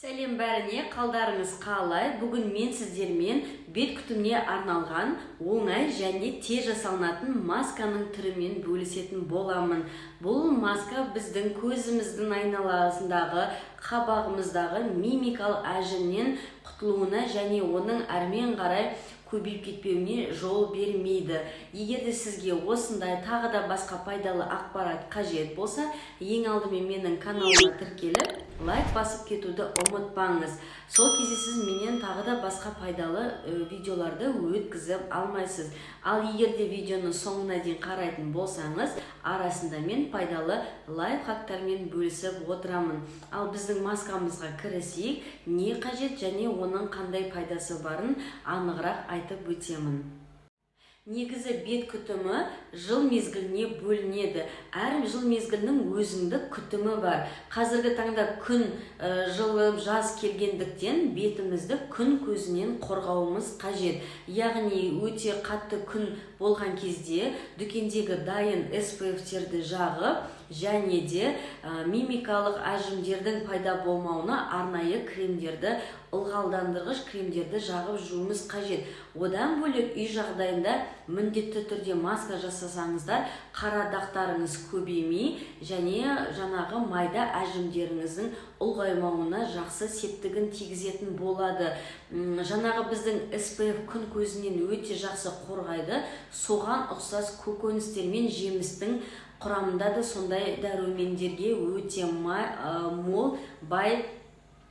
Сәлем бәріне, қалдарыңыз қалай? Бүгін мен сіздермен бет күтіміне арналған оңай және тез жасалынатын масканың түрімен бөлісетін боламын. Бұл маска біздің көзіміздің айналасындағы, қабағымыздағы мимикалық әжімнен құтылуына және оның әрмен қарай көбейіп кетпеуіне жол бермейді. Егер де сізге осындай тағы да басқа пайдалы ақпарат қажет болса, ең алдымен менің каналыма тіркеліп, лайк басып кетуді ұмытпаңыз. Сол кезде сіз менен тағы да басқа пайдалы видеоларды өткізіп алмайсыз. Ал егер де видеоны соңына дейін қарайтын болсаңыз, арасында мен пайдалы лайфхактармен бөлісіп отырамын. Ал біздің маскамызға кірісейік, не қажет және оның қандай пайдасы барын анығырақ айтып өтемін. Негізі бет күтімі жыл мезгіліне бөлінеді. Әр жыл мезгілінің өзіндік күтімі бар. Қазіргі таңда күн жылып, жаз келгендіктен бетімізді күн көзінен қорғауымыз қажет. Яғни өте қатты күн болған кезде дүкендегі дайын SPF-терді жағып, және де мимикалық әжімдердің пайда болмауына арнайы кремдерді, ылғалдандырғыш кремдерді жағып жүруіміз қажет. Одан бөлек үй жағдайында міндетті түрде маска жасасаңыздар, қара дақтарыңыз көбеймей және жаңағы майда әжімдеріңіздің ұлғаймауына жақсы септігін тигізетін болады. Жаңағы біздің SPF күн көзінен өте жақсы қорғайды. Соған ұқсас көкөністер мен жемістің құрамында да сондай дәрумендерге өте мол, бай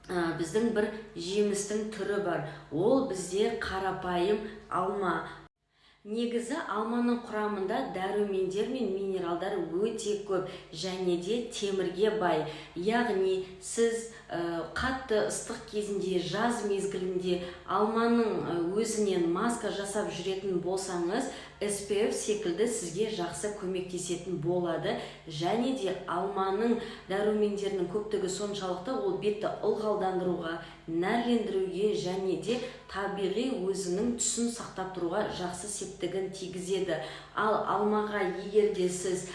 біздің бір жемістің түрі бар. Ол бізде қарапайым алма. Негізі алманың құрамында дәрумендер мен минералдар өте көп және де темірге бай. Яғни сіз қатты ыстық кезінде, жаз мезгілінде алманың өзінен маска жасап жүретін болсаңыз, SPF секілді сізге жақсы көмектесетін болады. Және де алманың дәрумендерінің көптігі соншалықты, ол бетті ылғалдандыруға, нәрлендіруге және де табиғи өзінің түсін сақтап тұруға жақсы септігін тигізеді. Ал алмаға егер де сіз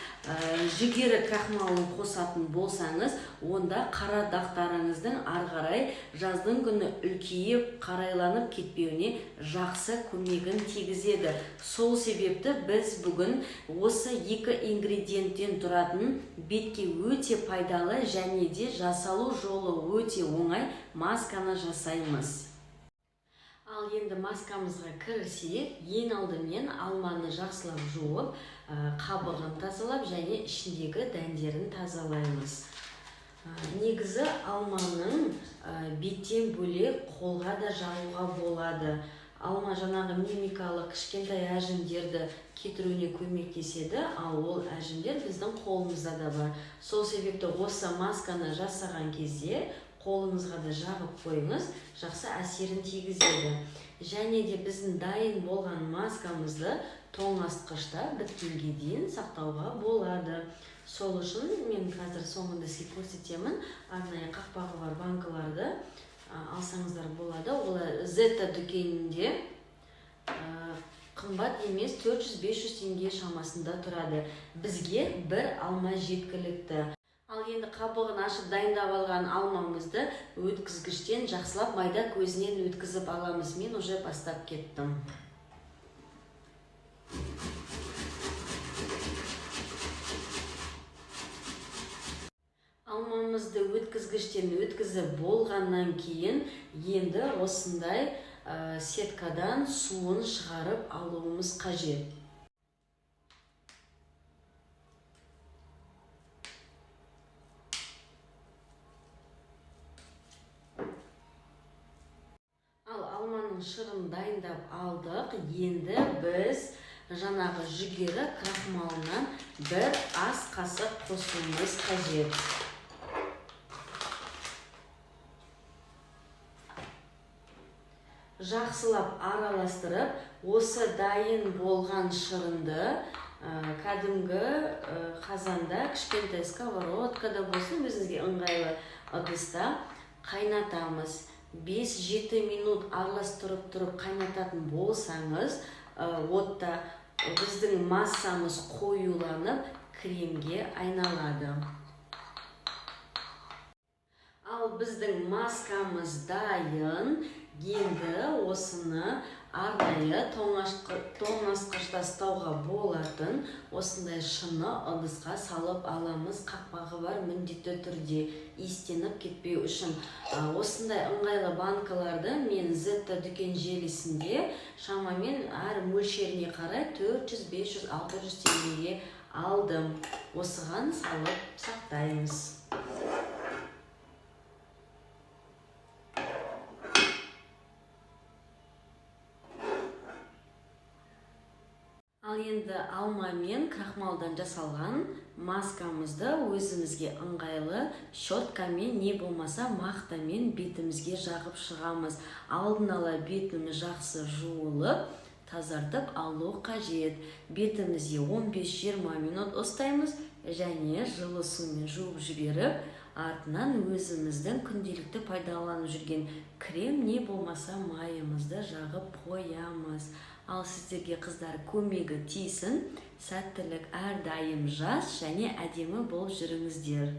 жүгері крахмалын қосатын болсаңыз, онда қара дақтарыңыздың ары қарай жаздың күні үлкейіп, қарайланып кетпеуіне жақсы көмегін тигізеді. Сол себепті біз бүгін осы екі ингредиенттен тұратын бетке өте пайдалы және де жасалу жолы өте оңай масканы жасаймыз. Ал енді маскамызға кірісейік. Ең алдымен алманы жақсылап жуып, қабығын тазалап және ішіндегі дәндерін тазалаймыз. Негізі алманың беттен бөлек қолға да жағуға болады. Алма жаңағы мимикалық кішкентай әжімдерді кетіруіне көмектеседі, ал ол әжімдер біздің қолымызда да бар. Сол себепті осы масканы жасаған кезде қолыңызға да жағып қойыңыз, жақсы әсерін тигізеді. Және де біздің дайын болған маскамызды тоңазытқышта біткенге дейін сақтауға болады. Сол үшін мен қазір соңында сізге көрсетемін, арнайы қақпағы бар банкаларды алсаңыздар болады. Олар Зета дүкенінде қымбат емес, 400-500 теңге шамасында тұрады. Бізге бір алма жеткілікті. Ал енді қабығын ашып дайындап алған алмамызды өткізгіштен жақсылап майда көзінен өткізіп аламыз. Мен уже бастап кеттім. Алмамызды өткізгіштен өткізіп болғаннан кейін енді осындай сеткадан суын шығарып алуымыз қажет. Ал алманың шырын дайындап алдық. Енді біз жаңағы жүгері крахмалынан бір ас қасық қосуымыз қажет. Жақсылап араластырып, осы дайын болған шырынды кәдімгі қазанда, кішкентай сковородкада болсын, өзіңізге ыңғайлы ыдыста қайнатамыз. 5-7 минут араластырып тұрып қайнататын болсаңыз, отта біздің массамыз қоюланып, кремге айналады. Ал Біздің маскамыз дайын. Енді осыны арнайы тоңазытқышта ұстауға болатын осындай шыны ыдысқа салып аламыз. Қақпағы бар, міндетті түрде, иістеніп кетпеу үшін. Осындай ыңғайлы банкаларды мен Зетта дүкен желісінде шамамен әр мөлшеріне қарай 400, 500, 600 теңгеге алдым. Осыған салып сақтаймыз. Ал енді алма мен крахмалдан жасалған маскамызды өзімізге ыңғайлы щеткамен, не болмаса мақтамен бетімізге жағып шығамыз. Алдын ала бетіміз жақсы жуылып, тазартып алу қажет. Бетімізге 15-20 минут ұстаймыз және жылы сумен жуып жіберіп, артынан өзіміздің күнделікті пайдаланып жүрген крем, не болмаса майымызды жағып қоямыз. Ал сіздерге, қыздар, көмегі тисін, сәттілік, әрдайым жас және әдемі болып жүріңіздер.